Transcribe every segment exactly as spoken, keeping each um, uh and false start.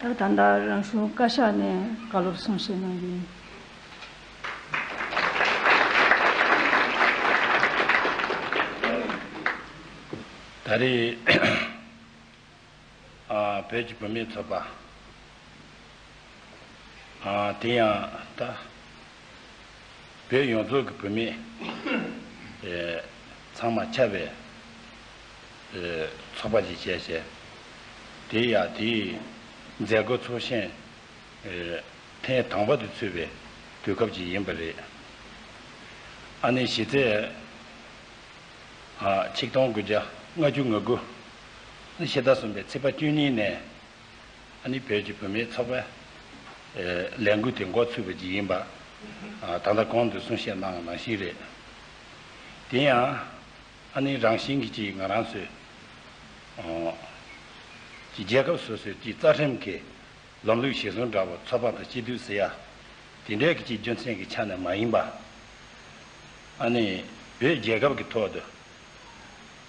ད་ལྟ་རང་གཞུང་བཀའ་ཤག་ནས་བཀའ་སློབ་གསུང་བཤད་གནང་རྒྱུ་ཡིན། ད་རེས་ཨ་བོད་ཀྱི་བུད་མེད་ཚོགས་པ་ཨ་དེ་ཡང་ད་བོད་ཡོངས་རྫོགས་ཀྱི་བུད་མེད་ཨེ་ཚང་མ་ཁྱབ་པའི་ཨེ་ཚོགས་པ་ཞིག་བྱས་བྱས། དེ་ཡང་དེའི་མཛད་སྒོ་ཚོགས་ཆེན་ཨེ་ཐེངས་དང་པོ་དེ་ཚུད་པའི་དུས་སྐབས་ཅིག་ཡིན་པ་རེད། ཨ་ནི་གཞི་རྩའི་ཨ་ཆིག་སྟོང་དགུ་བརྒྱ་ལྔ་བཅུ་ང་དགུ་ཕྱི་ཟླ་གསུམ་པའི་ཚེས་པ་བཅུ་གཉིས་ནས་ཨ་ནི་བོད་ཀྱི་བུད་མེད་ཚོགས་པའི་ཨེ་ལས་འགུལ་དེ་འགོ་ཚུགས་པ་ཅིག་ཡིན་པ་ཨ་ད་ལྟ་གོང་དུ་གསུང་བཤད་གནང་བ་ནང་བཞིན་རེད། དེ་ཡང་ཨ་ནི་རང་བཞིན་གྱིས་ཅིག་ང་རང་ཚོའི་ཨ་ཅིག་རྒྱལ་ཁབ་སོ་སོའི་ཅིག་རྩ་ཁྲིམས་ཀྱི་ལམ་ལུགས་གཞིར་བཟུང་འདྲ་བོ་ཚོགས་པ་དང་སྤྱི་འཐུས་ཟེར་ཡ་དེ་འདྲའི་གི་ཅིག་རྒྱུ་མཚན་གྱི་ཆ་ནས་མ་ཡིན་པ། ཨ་ནི་བོད་རྒྱལ་ཁབ་ཀྱི་ཐོག་ཏུ་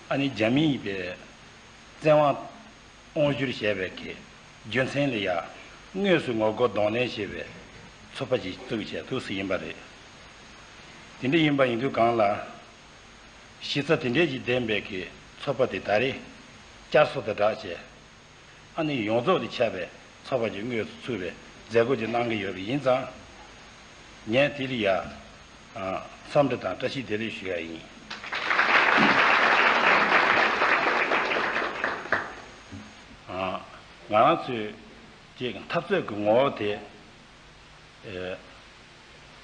ཨ་ནི་རྒྱ་མིའི་པའི་བཙན་དབང་དབང་བསྒྱུར་བྱས་པའི་གི་རྒྱུ་མཚན་ལ་ཡ་དངོས་སུ་ངོ་རྒོལ་གདོང་ལེན་བྱེད་པའི་ཚོགས་པ་ཅིག་བཙུགས་བྱས་ཐུགས་སུ་ཡིན་པ་རེད། དེ་འདྲ་ཡིན་པ་ཡིན་དུས་གང་ལ་གཞི་རྩ་དེ་འདྲའི་ཅིག་ལྡན་པའི་གི་ཚོགས་པ་དེ་ད་རེས་བསྐྱར་གསོ་དང་སྦྲགས་བྱས། ཨ་ནི་ཡོངས་རྫོགས་ལ་ཁྱབ་པའི་ཚོགས་པ་ཅིག་དངོས་སུ་ཚུགས་པའི་མཛད་སྒོ་ཅིག་གནང་གི་ཡོད་པ་ཡིན་ཙང་། ངས་དེ་ལ་ཡ་ཨ་འཚམས་འདྲི་དང་བཀྲ་ཤིས་བདེ་ལེགས་ཞུ་ཡ་ཡིན། ཨ་ང་རང་ཚོའི་ཅིག་འཐབ་རྩོད་ཀྱི་ངོ་བོ་དེ། ཨེ།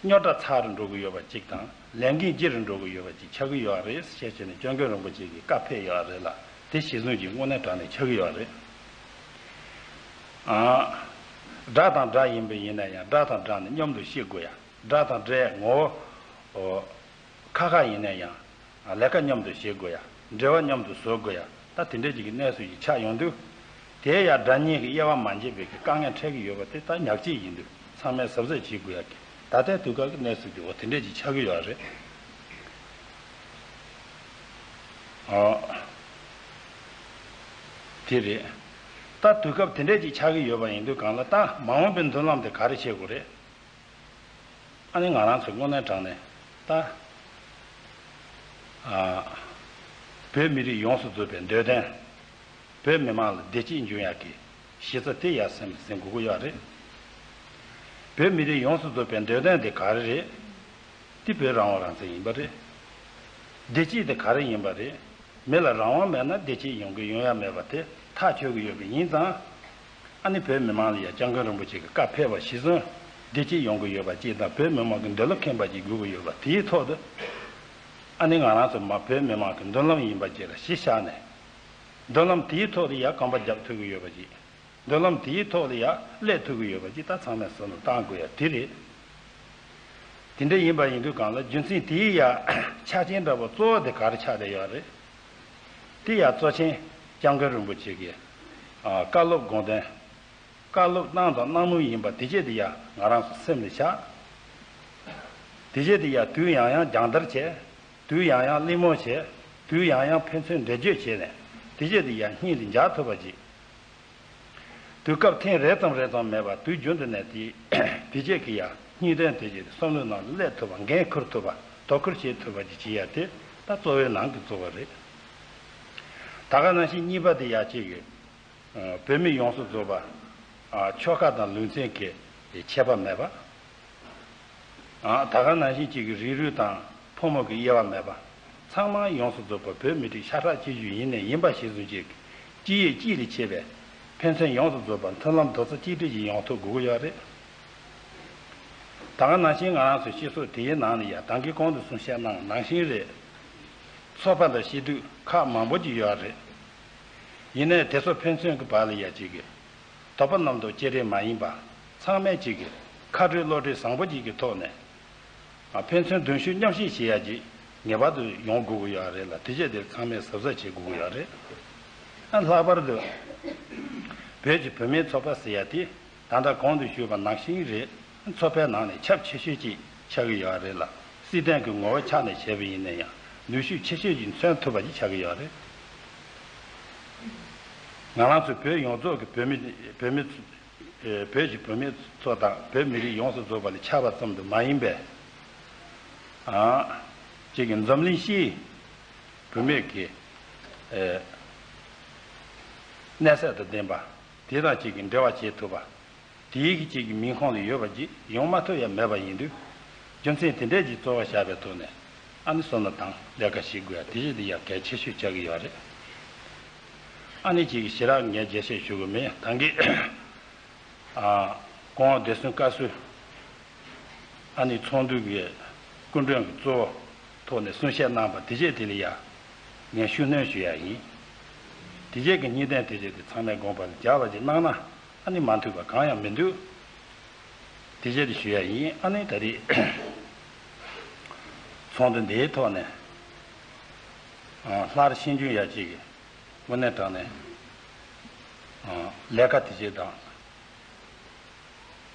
རྙོག་དྲ་ཚ་རུ་འགྲོ་གི་ཡོད་པ་གཅིག་དང་ལས་འགན་ལྗི་རུ་འགྲོ་གི་ཡོད་པ་གཅིག་ཆགས་ཀྱི་ཡོད་རེད་ཞེས་བྱས་ནས་སྐྱབས་མགོན་རིན་པོ་ཆེ་གིས་བཀའ་ཕེབས་ཡོད་རེད་ལ། དེ་གཞི་བཟུང་གིས་དངོས་གནས་དྲང་གནས་ཆགས་ཀྱི་ཡོད་རེད། ཨ། དགྲ་དང་དགྲ་ཡིན་པ་ཡིན་ན་ཡང་དགྲ་དང་དགྲ་ནི་མཉམ་དུ་ཤི་དགོས་ཡ། དགྲ་དང་དགྲའི་ངོ་བོ། ཁ་ཁ་ཡིན་ན་ཡང་། ལས་ཀ་མཉམ་དུ་བྱེད་དགོས་ཡ། འབྲེལ་བ་མཉམ་དུ་བཟོ་དགོས་ཡ། ད་དེ་འདྲ་ཅིག་གི་གནས་ཚུལ་ཞིག་ཆགས་ཡོང་དུས། དེ་ཡང་དགྲ་གཉེན་གྱི་དབྱེ་བ་མ་འབྱེད་པའི་གི་དཀའ་ངལ་འཕྲད་ཀྱི་ཡོད་པ་དེ་ད་ཉག་གཅིག་ཡིན་དུས་ཚང་མས་གཟབ་གཟབ་བྱེད་དགོས་ཡ་གི། ད་ལྟའི་དུས་སྐབས་ཀྱི་གནས་ཚུལ་དེ་འོ་དེ་འདྲ་ཅིག་ཆགས་ཀྱི་ཡོད་རེད། ཨོ། དེ་རེད། ད་དུས་སྐབས་དེ་འདྲ་ཅིག་ཆགས་ཀྱི་ཡོད་པ་ཡིན་དུས་གང་ལ་ད་མ་འོངས་པའི་མདུན་ལམ་དེ་ག་རེ་བྱེད་དགོས་རེད། ཨ་ནི་ང་རང་ཚོས་དངོས་གནས་དྲང་གནས་ད། ཨ། བོད་མི་རིགས་ཡོངས་སུ་རྫོགས་པའི་འདོད་དོན། བོད་མི་མང་ལ་བདེ་སྐྱིད་འབྱུང་ཡག་གི་གཞི་རྩ་དེ་ཡར་སེམས་ལ་ཟིན་དགོས་ཀྱི་ཡོད་རེད། བོད་མི་རིགས་ཡོངས་སུ་རྫོགས་པའི་འདོད་དོན་དེ་ག་རེ་རེད། དེ་བོད་རང་དབང་རང་བཙན་ཡིན་པ་རེད། བདེ་སྐྱིད་དེ་ག་རེ་ཡིན་པ་རེད། མི་ལ་རང་དབང་མེད་ན་བདེ་སྐྱིད་ཡོང་གི་ཡོང་ཡ་མེད་པ་དེ་ཐག་ཆོད་ཀྱི་ཡོད་པ་ཡིན་ཙང་། ཨ་ནི་བོད་མི་མང་ལ་ཡང་སྐྱབས་མགོན་རིན་པོ་ཆེ་གི་བཀའ་ཕེབས་པ་གཞིར་བཟུང་བདེ་སྐྱིད་ཡོང་གི་ཡོད་པ་ཅིག་དང་བོད་མི་མང་གི་འདོད་བློ་ཁེངས་པ་ཅིག་དགོས་ཀྱི་ཡོད་པ་དེའི་ཐོག་ཏུ། ཨ་ནི་ང་རང་ཚོ་མ་བོད་མི་མང་གི་མདུན་ལམ་ཡིན་པ་ཅིག་ལ་གཞི་བཞག་ནས། མདུན་ལམ་དེའི་ཐོག་ཏུ་ཡང་གོམ་པ་རྒྱབ་ཐུབ་ཀྱི་ཡོད་པ་ཅིག་མདུན་ལམ་དེའི་ཐོག་ལ་ཡང་སླེབས་ཐུབ་ཀྱི་ཡོད་པ་ཅིག་ད་ཚང་མས་བསམ་བློ་བཏང་དགོས་ཡ་དེ་རེད། དེ་འདྲ་ཡིན་པ་ཡིན་དུས་གང་ལ་རྒྱུ་མཚན་དེའི་ཡང་ཆ་རྐྱེན་འདྲ་པོ་གཙོ་བོ་དེ་ག་རེ་ཆགས་བསྡད་ཡོད་རེད། དེ་ཡང་གཙོ་ཆེན་སྐྱབས་མགོན་རིན་པོ་ཆེ་གི་ཨ་བཀའ་སློབ་དགོངས་དོན། བཀའ་སློབ་གནང་དང་གནང་མུས་ཡིན་པ་དེ་བྱས་དེ་ཡང་ང་རང་ཚོ་སེམས་ལ་བཞག་དེ་བྱས་དེ་ཡང་དུས་ཡང་ཡང་སྦྱོང་བརྡར་བྱས། དུས་ཡང་ཡང་གླེང་མོལ་བྱས། དུས་ཡང་ཡང་ཕན་ཚུན་འགྲེལ་བརྗོད་བྱས་ནས་དེ་བྱས་དེ་ཡང་སྙིང་ལ་འཇགས་ཐུབ་པ་ཅིག་དུས་སྐབས་ཐེངས་རེ་ཙམ་རེ་ཙམ་མེད་པར་དུས་རྒྱུན་དུ་ནས་དེ་དེ་བྱས་ཀྱི་ཡང་སྙིང་དོན་དེ་བྱས་བསམ་བློའི་ནང་ལ་སླེབས་ཐུབ་པ་འགན་འཁུར་ཐུབ་པ་དོ་ཁུར་བྱེད་ཐུབ་པ་ཅིག་བྱེད་ཡ་དེ་ད་གཙོ་བོའི་ནང་གི་གཙོ་བོ་རེད། ད་ག་ནང་བཞིན་གཉིས་པ་དེ་ཡང་གཅིག་གི་བོད་མི་ཡོངས་སུ་རྫོགས་པ་ཆོལ་ཁ་དང་ལུང་ཚན་གྱི་ཁྱད་པར་མེད་པ། ད་ག་ནང་བཞིན་གཅིག་གི་རིགས་རུས་དང་ཕོ་མོ་གི་དབྱེ་བ་མེད་པ། ཚང་མ་ཡོངས་སུ་རྫོགས་པ་བོད་མི་རིགས་ཤ་ཁྲག་གཅིག་གྱུར་ཡིན་ནས་ཡིན་པ་གཞིར་བཟུང་གཅིག་སྤྱི་ཡོངས་གཅིག་ལས་ཆེ་བའི་ཕན་ཚུན་ཡོངས་སུ་རྫོགས་པ་མཐུན་ལམ་རྡོག་རྩ་གཅིག་སྒྲིལ་ཞིག་ཡོང་ཐུབ་དགོས་ཀྱི་ཡོད་རེད། ད་ག་ནང་བཞིན་ང་རང་ཚོའི་སྤྱི་ཚོགས་དེའི་ནང་ལ་ཡང་ད་གིན་གོང་དུ་གསུང་བཤད་གནང་ནང་བཞིན་རེད། ཚོགས་པ་དང་སྤྱི་འཐུས་ཁག་མང་པོ་ཅིག་ཡོད་རེད། ཡིན་ནའི་དེ་ཚོ་ཕན་ཚུན་གྱི་བར་ལ་ཡ་གཅིག་གི་དོགས་པ་རྣམ་རྟོག་ཅི་རིགས་མ་ཡིན་པ། ཚང་མས་གཅིག་གི་ཁ་སྤྲོད་བློ་གྲོས་བཟང་པོ་ཅིག་གི་ཐོག་ནས། ཨ་ཕན་ཚུན་གདུང་ཤུགས་མཉམ་སྐྱེད་བྱེད་ཡ་ཅིག་ངེས་པར་དུ་ཡོང་དགོས་ཀྱི་ཡོད་རེད་ལ། དེ་བྱས་དེར་ཚང་མས་གཟབ་གཟབ་བྱེད་དགོས་ཀྱི་ཡོད་རེད། ཨ་ལྷག་པར་དུ་བོད་ཀྱི་བུད་མེད་ཚོགས་པ་ཟེར་ཡ་དེ་ད་ལྟ་གོང་དུ་ཞུས་པ་ནང་བཞིན་རེད། ཚོགས་པའི་ནང་ནས་ཁྱབ་ཆེ་ཤོས་ཅིག་ཆགས་ཀྱི་ཡོད་རེད་ལ། སྲིད་དོན་གྱི་ངོ་བོ་ཆ་ནས་བྱས་པ་ཡིན་ན་ཡང་ནུས་ཤུགས་ཆེ་ཤོས་ཅིག་མཚོན་ཐུབ་པ་ཅིག་ཆགས་ཀྱི་ཡོད་རེད། ང་རང་ཚོ་བོད་ཡོངས་རྫོགས་ཀྱི་བོད་མི་བོད་མི་ བོད་ཀྱི་བུད་མེད་ཚོ་དང་བོད་མི་རིགས་ཡོངས་སུ་རྫོགས་པ་ལ་ཁྱབ་པ་ཙམ་དུ་མ་ཡིན་པའི། ཨ། གཅིག་གི་འཛམ་གླིང་སྤྱིའི་བུད་མེད་ཀྱི་ཨེ་གནས་ཚད་དང་ལྡན་པ་དེ་དང་གཅིག་གི་འབྲེལ་བ་བྱེད་ཐུབ་པ། དེའི་གཅིག་གི་མིང་ཁོངས་ལ་ཡོད་པ་ཅིག་ཡོང་མ་ཐུབ་ཡང་མེད་པ་ཡིན་དུས། རྒྱུ་མཚན་དེ་འདྲས་ཀྱི་གཙོ་བོ་བཞག་པའི་ཐོག་ནས་ཨ་ནི་བསམ་བློ་དང་ལས་ཀ་བྱེད་དགོས་ཡ་དེ་བཞིན་དུ་ཡང་གལ་ཆེ་ཤོས་ཆགས་ཀྱི་ཡོད་རེད། ཨ་ནི་གཅིག་གི་ཞེ་དྲག་ངས་རྒྱས་བཤད་ཞུ་གི་མེད། ད་གིན་ཨ་སྐུ་ངོ་བདེ་སྲུང་བཀའ་ཟུར་ཨ་ནི་ཚོགས་འདུ་གི་སྐུ་མགྲོན་གྱི་གཙོ་བོ་ཐོག་ནས་གསུང་བཤད་གནང་པ་དེ་བཅས་དེ་ལ་ཡང་ངས་ཤུགས་སྣོན་ཞུ་ཡ་ཡིན། དེ་བཅས་ཀྱི་གཉིས་ལྡན་དེ་བཅས་དེ་ཚང་མས་དགོངས་པ་ལ་འཇགས་པ་ཅིག་གནང་ན་ཨ་ནི་མ་འཐུས་པ་གང་ཡང་མི་འདུག་དེ་བཅས་དེ་ཞུ་ཡ་ཡིན། ཨ་ནི་ད་རེས་ཚོགས་འདུ་འདིའི་ཐོག་ནས་ཨ་སླར་ཤེས་འཇོན་ཡ་གཅིག་གི་དངོས་གནས་དྲང་གནས་ཨ་ལས་ཀ་དེ་བཅས་དང་།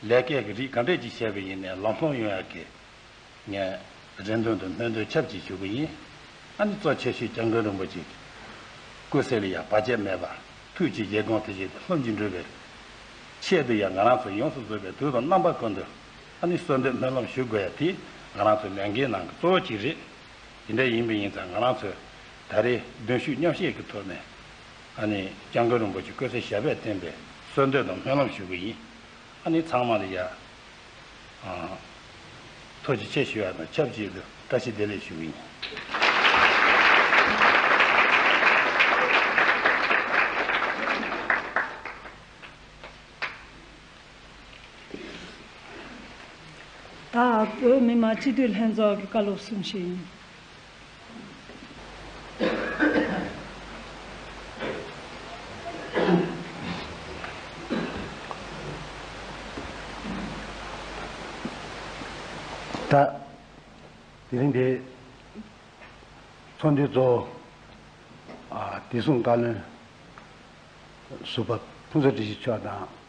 ལས་ཀའི་རིགས་གང་འདྲས་ཅིག་བྱས་པ་ཡིན་ནའི་ལམ་ལྷོང་ཡོང་ཡག་གི་ངས་རེ་འདུན་དང་སྨོན་འདུན་ཆབས་ཅིག་ཞུ་གི་ཡིན། ཨ་ནི་གཙོ་ཆེ་ཤོས་སྐྱབས་མགོན་རིན་པོ་ཆེ་གི་སྐུ་ཚེ་ལ་ཡང་བར་ཆད་མེད་པར་ཐུགས་ཀྱི་བཞེད་དགོངས་དེ་བཞིན་དུ་ལྷུན་གྱིས་འགྲུབ་པའི་ཆེད་དུ་ཡང་ང་རང་ཚོ་ཡོངས་སུ་རྫོགས་པའི་དུས་དང་རྣམ་པ་ཀུན་ཏུ་ཨ་ནི་གསོལ་འདེབས་སྨོན་ལམ་ཞུ་དགོས་ཡ་དེ་ང་རང་ཚོའི་ལས་འགན་ནང་གི་གཙོ་བོ་གཅིག་རེད། དེ་འདྲ་ཡིན་པ་ཡིན་ཙང་ང་རང་ཚོས་ད་རེས་གདུང་ཤུགས་མཉམ་གཤིབ་ཀྱི་ཐོག་ནས་ཨ་ནི་སྐྱབས་མགོན་རིན་པོ་ཆེ་སྐུ་ཚེ་ཞབས་པད་བརྟན་པའི་གསོལ་འདེབས་དང་སྨོན་ལམ་ཞུ་གི་ཡིན། ཨ་ནི་ཚང་མ་ལ་ཡ་ཨ་ཐུགས་རྗེ་ཆེ་ཞུ་ཡ་དང་ཆབས་ཅིག་ཏུ་བཀྲ་ཤིས་བདེ་ལེགས་ཞུ་གི་ཡིན། ད་བོད་མི་མང་སྤྱི་འཐུས་ལྷན་ཚོགས་ཀྱི་བཀའ་སློབ་གསུང་བཤད་ཡིན། ད་དེ་རིང་འདི་ཚོགས་འདུའི་གཙོ་བོ་ཨ་བདེ་སྲུང་བཀའ་བློན་ཟུར་པ་ཕུན་ཚོགས་བཀྲ་ཤིས་མཆོག་དང་